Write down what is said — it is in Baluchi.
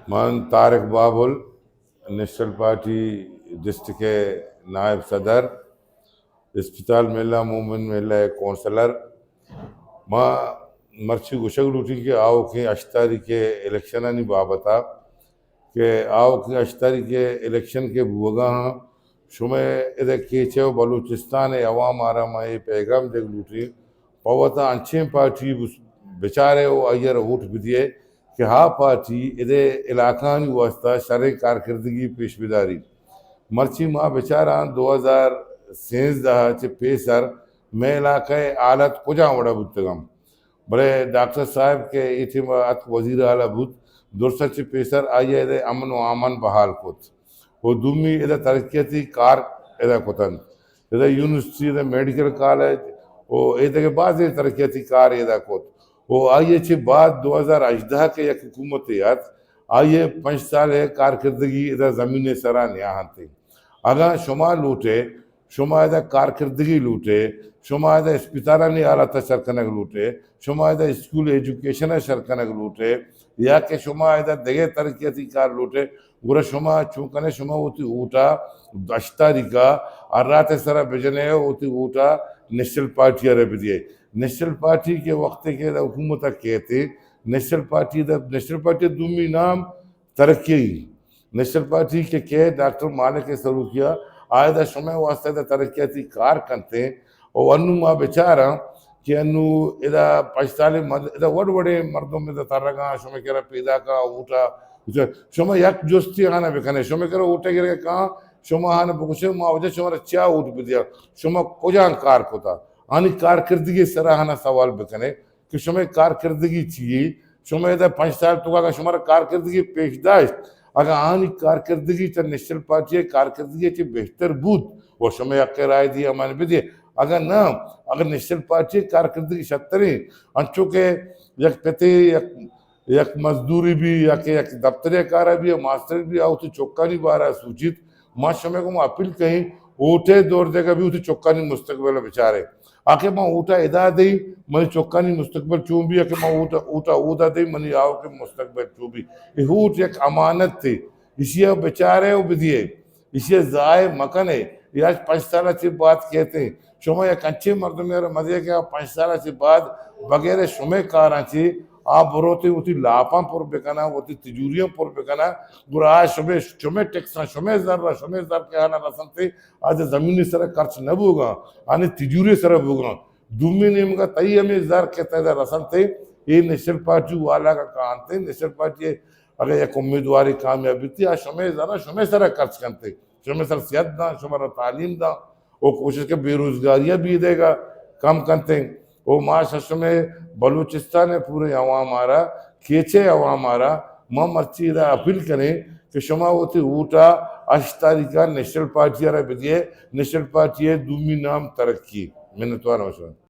من طارق بابل، نیشنل پارٹی ڈسٹرکٹ ءِ نائب صدر، اسپتال محلہ، مومن محلہ ءِ کونسلر۔ ما مرچی گوشگ لوٹیں کہ آؤکیں ہشت تاریخ ءِ الیکشنانی بابت ءَ کہ آؤکیں ہشت تاریخ ءِ الیکشن کہ بوگا ہاں، شمئے ادا کیچ ءُ بلوچستان ءِ عوام ءَ را ما اے پیغام دیگ لوٹیں، پہ وتا انچیں پارٹی بس-، بچارے ءُ آئی ءَ را ووٹ بدیے کہ ہا پارٹی ادے علاقہانی واسطہ شریں کارکردگی پیش بداری۔ مرچی ما بچاراں دو ہزار سیزدہ ءَ چہ پیسر مئے علاقہ ءِ حالت کجام وڑا بوتگاں، بلے ڈاکٹر صاحب کہ اے ٹیم ءَ اتک وزیر اعلیٰ بوت، درست چہ پیسر آئی ءَ ادے امن ءُ امان بحال کت۔ ءُ دومی ادا ترقیاتی کار ادا کتنت۔ ادا یونیورسٹی، ادا میڈیکل کالج ءُ اے دگہ بازیں ترقیاتی کار ادا کت۔ ءُ آئی ءَ چہ بعد دو ہزار ہژدہ کہ یک حکومتے ات، آئی ءِ پنچ سال ءِ کارکردگی ادا زمین ءِ سرا نیاہنت۔ اگاں شما لوٹے، شما ادا کارکردگی لوٹے، شما ادا اسپتالانی حالت ءَ شر کنگ لوٹے، شما ادا اسکول ایجوکیشن ءَ شر کنگ لوٹے، یا کہ شما ادا دگہ ترقیاتی کار لوٹے، گڑا شما چون کنے، شما وتی ووٹ ءَ ہشت تاریخ ءَ ہر رات ءِ سرا بجنے ءُ وتی ووٹ ءَ نیشنل پارٹی ءَ را بدیے۔ نیشنل پارٹی کہ وقتے کہ ادا حکومت ءَ کیت، نیشنل پارٹی ادا، نیشنل پارٹی ءِ دومی نام ترقی۔ نیشنل پارٹی کہ کہ ڈاکٹر مالک ءِ سروکی ءَ آ ادا شمئے واسطہ ادا ترقیاتی کار کنت ءُ انوں ما بچاراں کہ انوں ادا پنچ سال ءِ مد-، ادا وڑ وڑیں مردم ادا ترگاں، شمئے کرا پیداکاں، ووٹ ءَ، شما یک جستی آناں بکنے، شمئے کرا ووٹ ءَ گرگ ءَ کاں، شما آناں بگوشے، ما وجہ شما را چیا ووٹ بدیاں، شما کجام کار کتا، آنی کارکردگی ءِ سرا آناں سوال بکنے۔ کہ شمئے کارکردگی چی یے؟ شما ادا پنچ سال توکا اگاں شمارا کارکردگی پیش داشت، اگاں آنی کارکردگی چہ نیشنل پارٹی ءِ کارکردگی ءَ چہ بہتر بوت، ءُ شمئے حق ءِ رائے دیے، من بدیے۔ اگاں نہ، اگاں نیشنل پارٹی ءِ کارکردگی شتریں، انچو کہ یک پتے یک، یک مزدورے بی یا کہ یک دپترے ءِ کارا بی یا ماسٹرے بی، آ وتی چکانی بارا سوچیت، ما شمئے گوما اپیل کئیں، ووٹ ءِ دور دئیگا بی وتی چکانی مستقبل ءَ بچارے۔ آ کہ ما ووٹ ءَ ادا دئیں، منی چکانی مستقبل چون بی، آ کہ ما ووٹ ءَ، ووٹ ءَ اودا دئیں، منی آؤکیں مستقبل چون بی۔ اے ووٹ یک امانتے، ایشی ءَ بچارے ءُ بدیے، ایشی ءَ ضائع مکنے۔ اے اچ پنچ سال ءَ چہ بعد کیت۔ شما یک انچیں مردمے ءَ را مدئے کہ آ پنچ سال ءَ چہ بعد بغیر شمئے کاراں چہ آ بروت وتی لاپاں پر بکناں، وتی تجوریاں پر بکناں، گڑا آ شمئے، شمئے ٹیکساں، شمئے زر ءَ، شمئے زر کہ آناں رسنت، آ چہ زمین ءِ سرا خرچ نہ بوگاں، آنی تجوری ءِ سرا بوگاں۔ دومی نیمگا تئی ہمے زر کہ تئی ادا رسنت، اے نیشنل پارٹی والا کا کانت، نیشنل پارٹی اگہ یک امیدوارے کامیاب بیت، آ شمئے زر ءَ شمئے سرا خرچ کنت، شمئے سر صحت داں، شمارا تعلیم داں، ءُ کوشش کہ بے روزگاری ءَ بی دئیگا کم کنت۔ ءُ ما ششمئے بلوچستان ءِ پورے عوام ءَ را، کیچ ءِ عوام ءَ را ما مرچی ادا اپیل کنیں کہ شما وتی ووٹ ءَ ہشت تاریخ ءَ نیشنل پارٹی ءَ را بدیے، نیشنل پارٹی ءِ دومی نام ترقی۔ منتوار ہوں شما۔